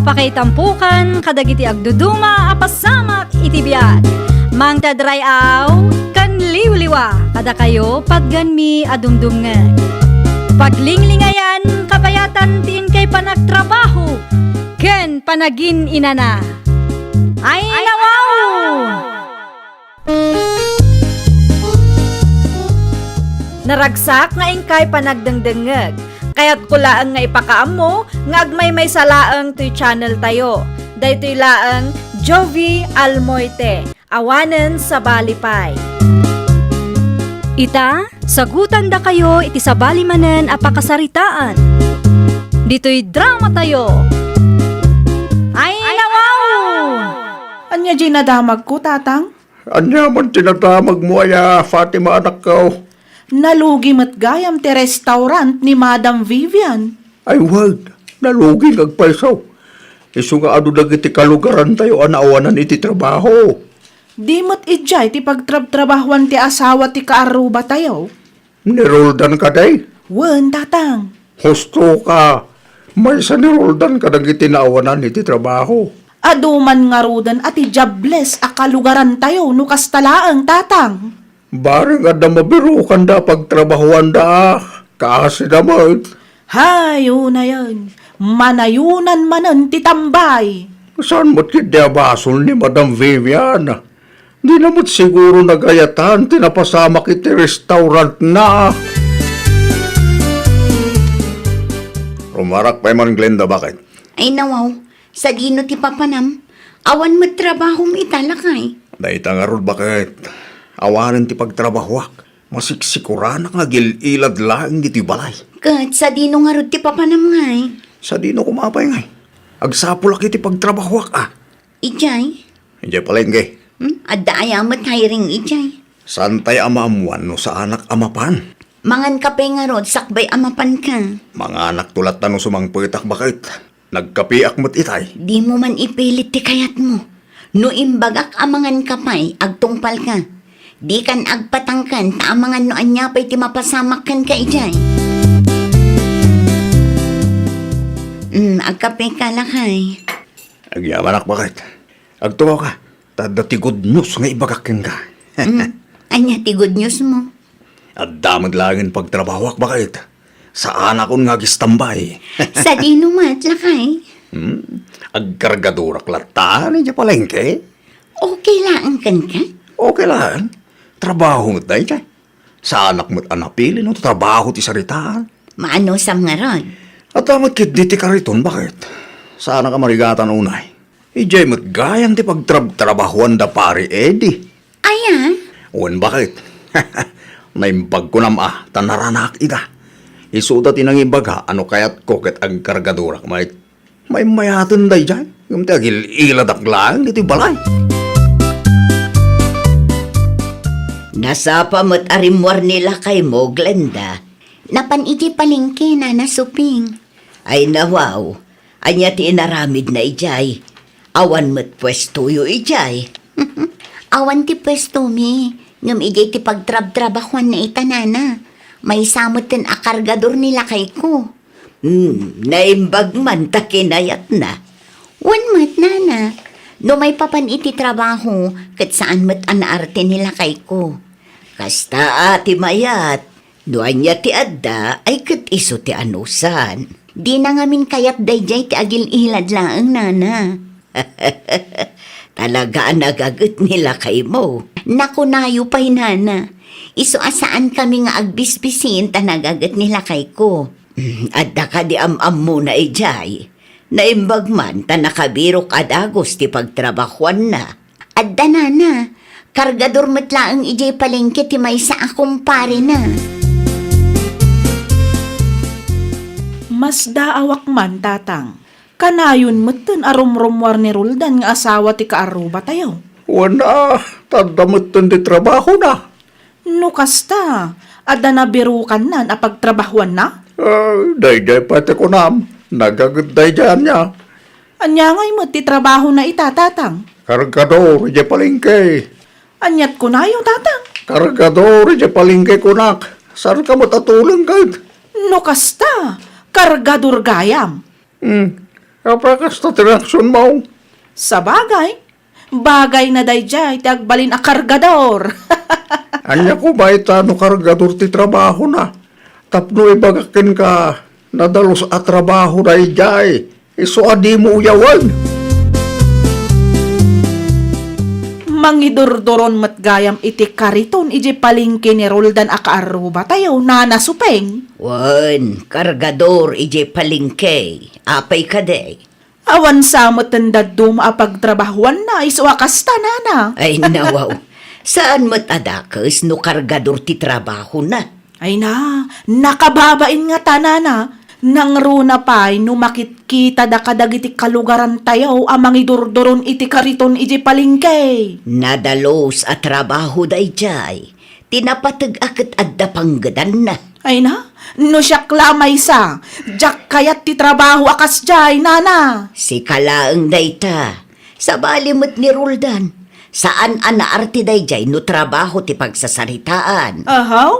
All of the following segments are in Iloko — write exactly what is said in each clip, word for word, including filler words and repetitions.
Pakaitampokan kadagiti agduduma a pasamak iti biag. Mangted ray-aw ken liwliwa kadakayo patganmi a dumdumngeg. Paglinglingayan kabayatan ti inkay panagtrabaho ken panagin-inana. Ay, nawaw! Naragsak nga inkay panagdengdengngeg. Kayatko laeng nga ipakaammo nga agmaymaysa laeng toy channel tayo. Daytoy laeng Jovie Almoite, awanen sabali pay. Ita, sagutandakayo iti sabali manen a pakasaritaan. Ditoy drama tayo. Ay, nawaw! Ania diay nadamagko, Tatang? Ania man ti nadamagmo aya, Fatima, anakko? Nalugi met gayam ti restaurant ni Madam Vivian. Ay, wen, nalugi nga agpayso. Isu nga adu dagiti kalugarantayo a naawanan iti trabaho. Di met idiay ti pagtrabtrabahoan ti asawa ti kaarrubatayo? Ni Roldan kadi? Wen, Tatang. Husto ka. Maysa ni Roldan kadagiti naawanan iti trabaho. Adu man ngaruden a ti diables a kalugarantayo no kasta laeng, Tatang. Bareng adda mabirokanda a pagtrabahoanda a kaasida met. Hay, unayen, manayonan manen ti tambay. Saan met ketdi a basol ni Madam Vivian? Dina met siguro nagayatan ti napasamak iti restaurantna. Rumarak pay man, Glenda, baket? Ay, nawaw, sadino ti papanam? Awan met trabahom ita, lakay. Dayta ngarud, baket? Awanen ti pagtrabahoak. Masiksikoranak nga agil-ilad laeng ditoy balay. Ket sadino ngarud ti papanam, ngay? Sadino koma pay, ngay? Agsapulak iti pagtrabahoak, a. Idiay? Idiay palengke. Hmm? Adda aya met hiring idiay? Saantay a maammuan no saanak a mapan. Mangan kape ngarud sakbay a mapanka. Manganakto latta no sumangpetak, baket. Nagkapeak met itay. Dimo man ipilit ti kayatmo. No imbagak a mangan ka pay, agtungpalka. Dikan agpatangken ta amangan no ania pay ti mapasamak kenka idiay. Hmm, agkapeka, lakay. Agyamanak, baket. Agtungawka, ta adda ti good news nga ibagak kenka. Mm. Ania ti good news mo? Adda met laengen pagtrabahoak, baket. Saanakon nga agistambay. Sadino met, lakay? Hmm? Agkargadorak latta idiay palengke. Okay laeng kenka? Okay laeng. Trabaho met dayta. Saanak met a napili no trabaho ti saritaan. Maanusam ngarud? Adda met ketdi ti kariton, baket? Saanak a marigatan unay. Idiay met gayam ti pagtrabtrabahoan da Pari Eddie. Aya? Wen, baket? Naimbag kunam a ta naranaak ida. Isuda ti nangibaga a no kayatko ket agkargadorak met. Maimmayaten daydiay, ngem ti agil-iladak laeng ditoy balay. Nasapa met a rimmuar ni lakaymo, Glenda. Napan idiay palengke, Nana Suping. Ay, nawaw. Ania ti inaramidna idiay? Awan met puestoyo idiay? Awan ti puestomi, ngem idiay ti pagtrabtrabahoanna ita, Nana. Maysa metten a kargador ni lakayko. Hmm, naimbag man ta kinayatna. Wen met, Nana. No maipapan iti trabaho, ket saan met a naarte ni lakayko. Kasta a ti mayat. No ania ti adda, ay ket isu ti anusan. Dina ngamin kayat daydiay ti agil-ilad laeng, Nana. Talaga a nagaget ni lakaymo. Nakunayo pay, Nana. Isu a saankami nga agbisbisin ta nagaget ni lakayko. Mm, adda kadi am-ammona idiay? Naimbag man ta nakabirok a dagus ti pagtrabahoanna. Adda, Nana. Kargador met laeng idiay palengke ti maysa a kumparena. Masdaawak man, Tatang. Kanayon metten a rumrummuar ni Roldan nga asawa ti kaarrubatayo. Wen a, ta adda metten ti trabahona. No kasta, adda nabirokannan a pagtrabahoanna? Ah, daydiay pay ti kunam. Nagaget daydiay ania. Ania ngay met ti trabahona ita, Tatang? Kargador idiay palengke. Aniat kunayo, Tatang? Kargador idiay palengke kunak. Saanka met a tuleng ket? No kasta, kargador gayam. Hmm. Apay kasta ti reaksionmo? Sabagay, bagayna daydiay ti agbalin a kargador. Ania koma ita no kargador ti trabahona? Tapno ibagak kenka, nadalus a trabaho daydiay. Isu a dimo uyawen. Mangidurduron met gayam iti kariton idiay palengke ni Roldan a kaarrubatayo, Nana Supeng. Wen, kargador idiay palengke. Apay kadi? Awan sa met ti dadduma a pagtrabahuanna, isu a kasta, Nana. Ay, nawaw. Saan met a dakes no kargador ti trabahona? Ay na, nakababain ngata, Nana. Nangruna pay no makitkitada kadagiti kalugarantayo a mangidurduron iti kariton idiay palengke. Nadalus a trabaho daydiay. Ti napateg a ket adda panggedanna. Ay na, no siak la a maysa, diak kayat ti trabaho a kasdiay, Nana. Sika laeng dayta. Sabali met ni Roldan. Saan a naarte daydiay no trabaho ti pagsasaritaan. Ahaw?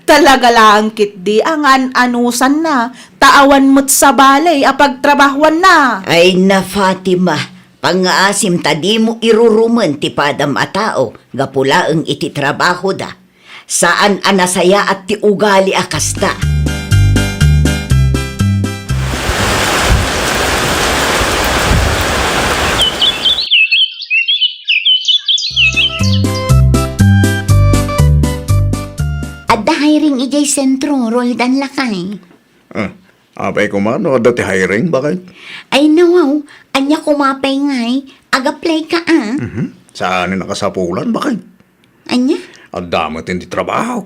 Talaga laeng ketdi a ngaan-anusanna, ta awan met sabali a pagtrabahuanna. Ay na, Fatima, pangngaasim ta dimo irurumen ti padam a tao gapu laeng iti trabahoda. Saan a nasayaat ti ugali a kasta. Adda hiring idiay sentro, Roldan, lakay. Ah, apay koma no adda ti hiring, baket? Ay, nawaw. Ania koma pay ngay? Ag-apply ka, ah. Mhm. Saan a nakasapulan, baket? Ania? Adda met ti trabaho.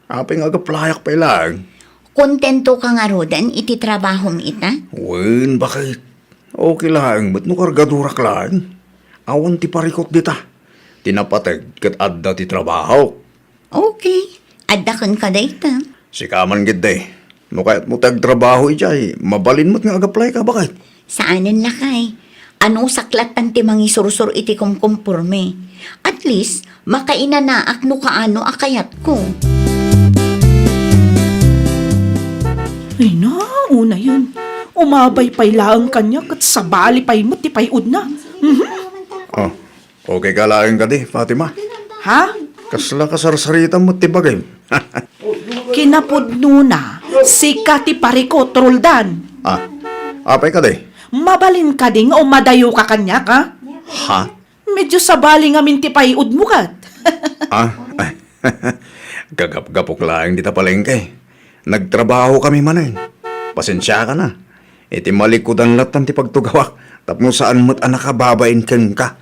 Apay nga ag-applyak pay laeng? Kontento ka ngaruden iti trabahom ita? Wen, baket? Okay laeng met no kargadorak laeng. Awan ti parikut dita. Ti napateg ket adda ti trabaho. Okay. Adda kenka dayta. Sika man ketdi. No kayatmo ti agtrabaho idiay, mabalin met nga ag-apply ka, baket? Saanen, lakay. Anusak lattan ti mangisursor iti kumkumporme. At least, makainanaak no kaano a kayatko. Ay na, unayen. Umabay pay laeng kaniak ket sabali pay met ti pay-udna. Mhm. Oh, okay ka laeng kadi, Fatima? Ha? Kasla kasarsaritam met ti bagim. Kinapudnona, sika ti parikut, Roldan. Ah, apay kadi? Mabalin kadi nga umadayoka kaniak, ha? Ha? Medyo sabali ngamin ti pay-udmo ket. Ah, ay. Gagapgapok laeng dita palengke. Nagtrabahokami manen. Pasensiaka na. Iti malikudan lattan ti pagtugawak, tapno saan met a nakababain kenka.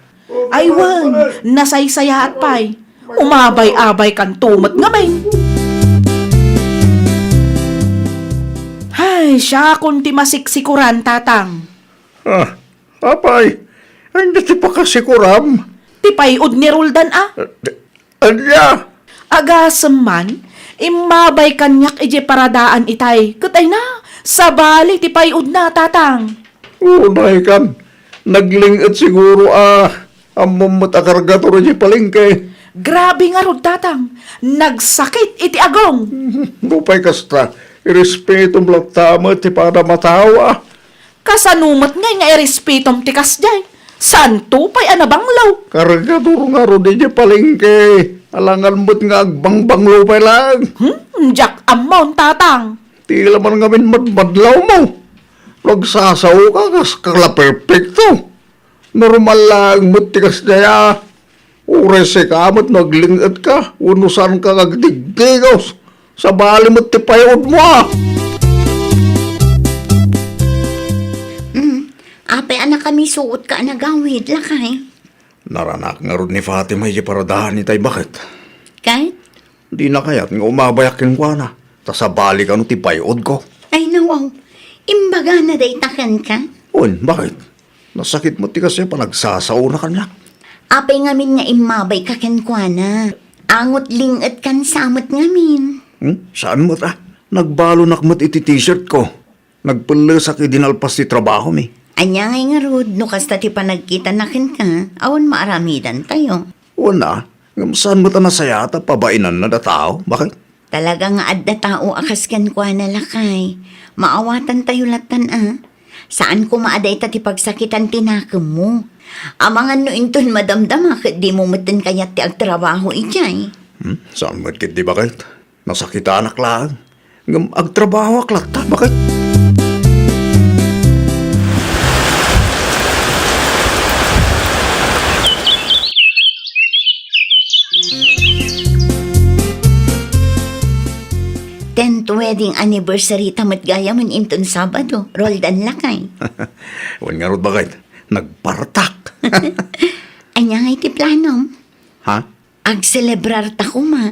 Ay wen, nasaysayaat pay. Umabay-abaykanto met ngamin. Hay, siakon ti masiksikuran, Tatang. Ah, apay, ania ti pakasikuram? Ti pay-ud ni Roldan a. Eh, ania? Agasem man, immabay kaniak idiay paradaan itay. Ket ay na, sabali ti pay-udna, Tatang. Unay kan, nagling-et siguro a ammom met a kargator idiay palengke. Grabe ngarud, Tatang. Nagsakit iti agong. Nupay kasta, irespetom latta met ti padam a tao, ah. Kasano met ngay nga irespetom ti kasdiay? Saanto pay a nabanglo? Kargador ngarud idiay palengke. Alangan met nga agbangbanglo pay laeng. Hmm, diak ammo, Tatang. Ti la man ngamin madmadlawmo. No agsasaoka, kaska la perpekto. Normal laeng met ti kasdiay a. Uray sika met no agling-etka wenno saanka nga agdigdigos. Sabali met ti pay-udmo a. Hmm, apay a nakamisuotka a nagawid, lakay? Naranak ngarud ni Fatima idiay paradaan itay, baket. Ket? Dina kayat nga umabayak kenkuana, ta sabali kano ti pay-udko. Ay, nawaw. Imbagana dayta kenka? Wen, baket? Nasakit met ti kasdiay a panagsasaona kaniak. Apay ngamin nga immabayka kenkuana? Angot ling-etkan sa met ngamin. Hmm? Saan met a? Nagbalonak met iti t-shirtko. Nagpellesak idi nalpas ti trabahomi. Ania ngay ngarud no kasta ti panagkitana kenka, awan maaramidantayo. Wen a, ngem saan met a nasayaat a pabainanna da tao, baket? Talaga nga adda tao a kas kenkuana, lakay. Maawatantayo lattan a. Saan koma a dayta ti pagsakitan ti nakemmo. Amangan no inton madamdama ket dimo metten kayat ti agtrabaho idiay. Hmm? Saan met ketdi, baket? Nasakitanak laeng. Ngem agtrabahoak latta, baket? Tenth wedding anniversary ta met gayamen inton Sabado, Roldan lakay. Wen ngarud, baket, nagpartak. Ania ngay ti planom? Ha? Agselebrar ta koma.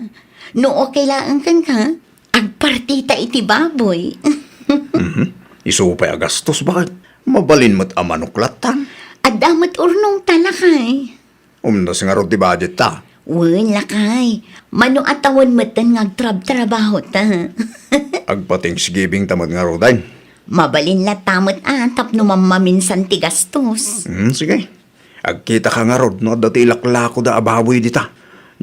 No okay laeng kenka, agpartita iti baboy. Mhm. Isu pay a gastos, baket? Mabalin met a manok latta. Adda met urnongta, lakay. Umnos ngarud ti budget ta. Wen, lakay. Mano a tawen metten nga agtrabtrabahota. Agpa-Thanksgiving ta met ngaruden. Mabalin latta met a tapno mammaminsan ti gastos. Hmm, sige. Agkitaka ngarud no adda ti ilaklakoda a baboy dita.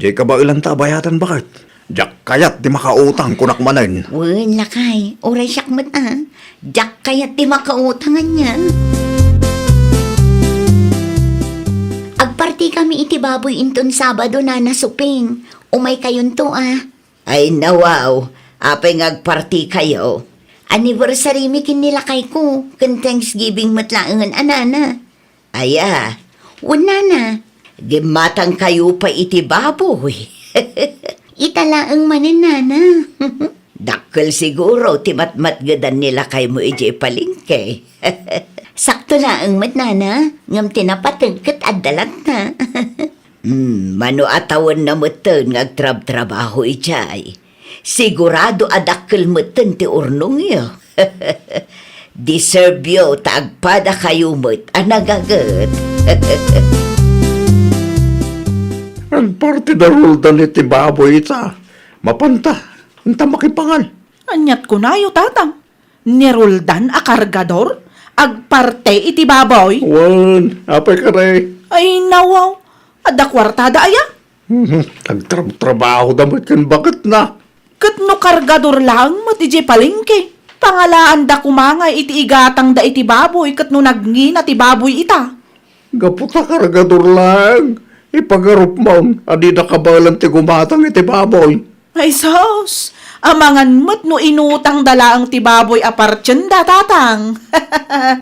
Diay kabaelanta a bayadan, baket. Diak kayat ti makautang, kunak manen. Wen, lakay, uray siak met a. Diak kayat ti makautang ania. Agpartikami iti baboy inton Sabado, Nana Suping. Umaykayonto a. Ay, nawaw, apay nga agpartikayo? Anniversary mi ken ni lakayko, ken Thanksgiving met laengen a, Nana. Aya, wen, Nana, gimmatangkayo pay iti baboy. Ita laeng manen, Nana. Dakkel siguro ti matmatgedan ni lakaymo idiay palengke. Sakto laeng met, Nana, ngem ti napateg ket adda latta. Hmm, mano a tawenna metten nga agtrabtrabaho idiay. Sigurado a dakkel metten ti urnongyo. Deserveyo ta agpadakayo met a nagaget. Agpartida Roldan iti baboy ita. Mapanta, inta makipangan. Aniat kunayo, Tatang? Ni Roldan a kargador? Agparte iti baboy? Wen, apay kadi? Ay, nawaw. Adda kuartada aya? Mhm. Agtrabtrabahoda met ken baketna. Ket no kargador laeng met idiay palengke, pangalaanda koma ngay iti igatangda iti baboy ket no nagngina ti baboy ita. Gapu ta kargador laeng, ipagarupmon a dida kabaelan ti gumatang iti baboy. Ay sus! Amangan met no inutangda laeng ti baboy a partienda, Tatang.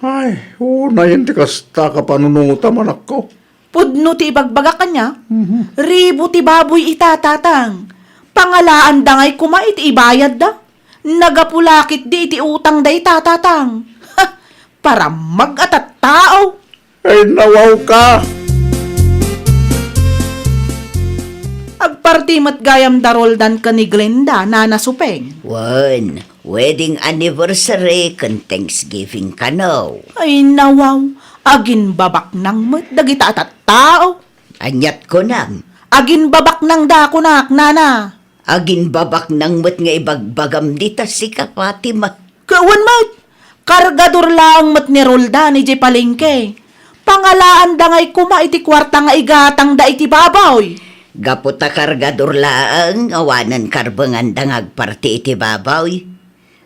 Ay, unayen ti kasta kapanunotam, anakko. Pudno ti ibagbagak kaniak. Mhm. Ribu ti baboy ita, Tatang. Pangalaanda ngay koma iti ibayadda. Nagapu la ketdi iti utang dayta, Tatang. Ha! Parammag a tattao. Ay, nawawka! Agparti met gayam da Roldan ken ni Glenda, Nana Supeng. Wen, wedding anniversary ken Thanksgiving kano. Ay, nawaw, aginbabaknang met dagita a tattao. Aniat kunam? Aginbabaknang da kunak, Nana. Aginbabaknang met nga ibagbagam dita sika, Fatima. Kawan met, kargador laeng met ni Roldan idiay palengke. Pangalaanda ngay koma iti kuarta nga igatangda iti baboy. Gapu ta kargador laeng, awanen karbenganda nga agparti iti baboy.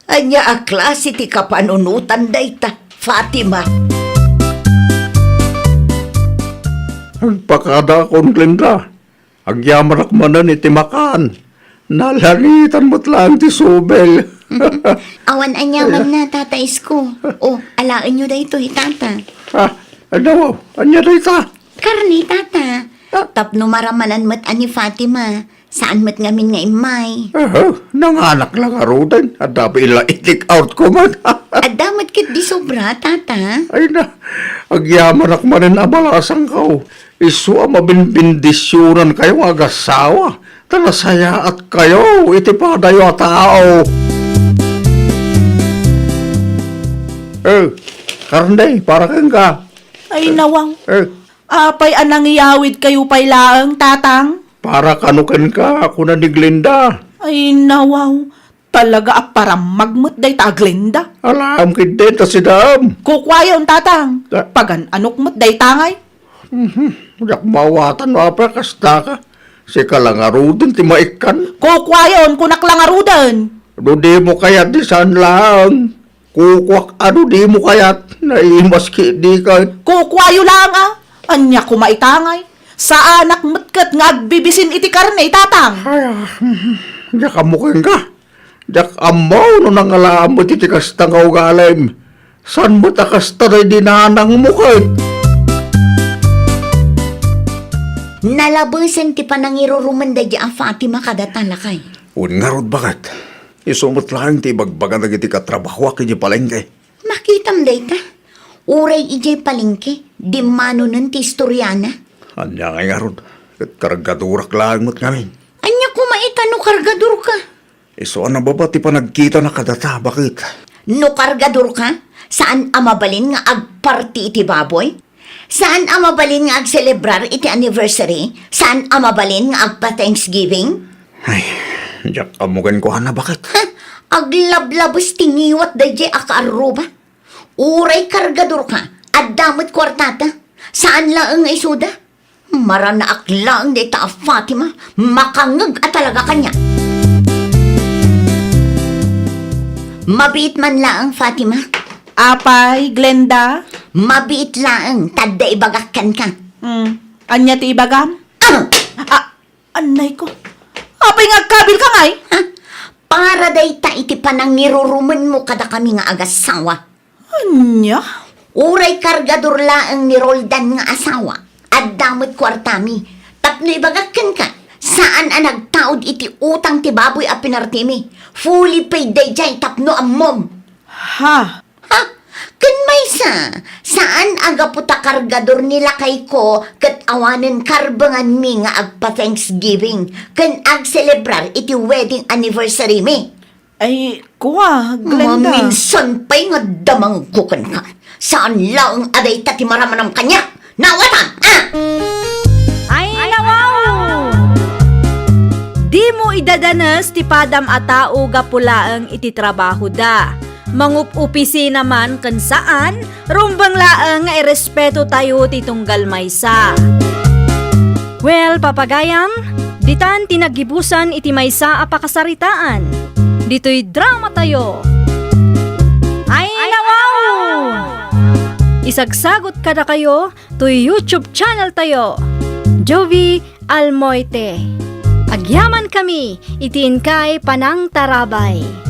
Ania a klase ti kapanunotan dayta, Fatima? Agpakadakon, Glenda. Agyamanak manen iti makan. Nalangitan met laeng ti subel. Awan aniamanna, Tata Isko. O, alaenyo daytoy, Tata. Ah, ano? Ania dayta? Karne, Tata. Ah. Tapno maramanan met a ni Fatima. Saan met ngamin nga immay. Aha, nanganak la ngaruden. Adda pay la i-take out ko met. Adda met ketdi sobra, Tata. Ay na, agyamanak manen a balasangko. Isu a mabinbindisionankayo nga agasawa, ta nasayaatkayo iti padayo a tao. Eh, karne, para kenka. Ay, nawang. Eh. Apay a nangiyawidkayo pay laeng, Tatang? Para kano kenka, kuna ni Glenda. Ay, nawang. Talaga a parammag met dayta a Glenda. Alaem ketdin ta sidam. Kukuayon, Tatang. Ah. Pagan-anok met dayta ngay. Mhm. Diak maawatan no apay a kasta ka. Sika la ngaruden ti maikkan. Kukuayon, kunak la ngaruden. No dimo kayat, di saan laeng. Kukuak a no dimo kayat, naimas ketdi ket. Kukuayo laeng a, ania koma ita ngay? Saanak met ket nga agbibisin iti karne, Tatang. Ay, ah, diak ammo kenka. Diak ammo no nangalaam met iti kasta nga ugalim. Saan met a kasta daydi nanangmo ket? Nalabesen ti panangirurumen daydi a Fatima kadata, lakay. Wen ngarud, baket. Isu met laeng ti ibagbaga dagiti katrabahoak idiay palengke. Makitam dayta. Uray idiay palengke, dimmanonen ti istoriana. Ania ngay ngarud? Ket kargadurak laeng met ngamin. Ania koma ita no kargadorka? Isu a nababa ti panagkitana kadata, baket. No kargadorka, saan a mabalin nga agparti iti baboy? Saan a mabalin nga agselebrar iti anniversary? Saan a mabalin nga agpa-Thanksgiving? Ay, diak ammo kenkuana, baket. Ha? Aglablabes ti ngiwat daydiay a kaarruba. Uray kargadorka, adda met kuartata. Saan laeng nga isuda. Maranaak laeng dayta a Fatima, makangngeg a talaga kaniak. Mabiit man laeng, Fatima. Apay, Glenda? Mabiit laeng, ta adda ibagak kenka. Hmm. Ania ti ibagam? Ano? Ah, anay ko. Apay nga agkabilka ngay? Ha? Para dayta iti panangirurumenmo kadakami nga agasawa. Ania? Uray kargador laeng ni Roldan nga asawa, adda met kuartami. Tapno ibagak kenka, saan a nagtaud iti utang ti baboy a pinartimi. Fully paid daydiay tapno ammom. Ha? Ha? Ken maysa, saan a gapu ta kargador ni lakayko ket awanen karbenganmi nga agpa-Thanksgiving ken agselebrar iti wedding anniversary mi. Ay, kua, Glenda. Maminsan pay nga damangko kenka. Saan laeng a dayta ti maramanam kaniak. Nawatam, ah! Ay, nawaw! Dimo idadanes ti padam a tao gapu laeng iti trabahoda. Mangup-opisina man ken saan, rumbeng laeng nga irespetotayo ti tunggal maysa. Well, papagayam, ditan ti naggibusan iti maysa a pakasaritaan. Ditoy dramatayo. Ay, nawaw! Isagsagot kadakayo toy YouTube channel tayo, Jovie Almoite. Agyaman kami iti inkay panangtarabay.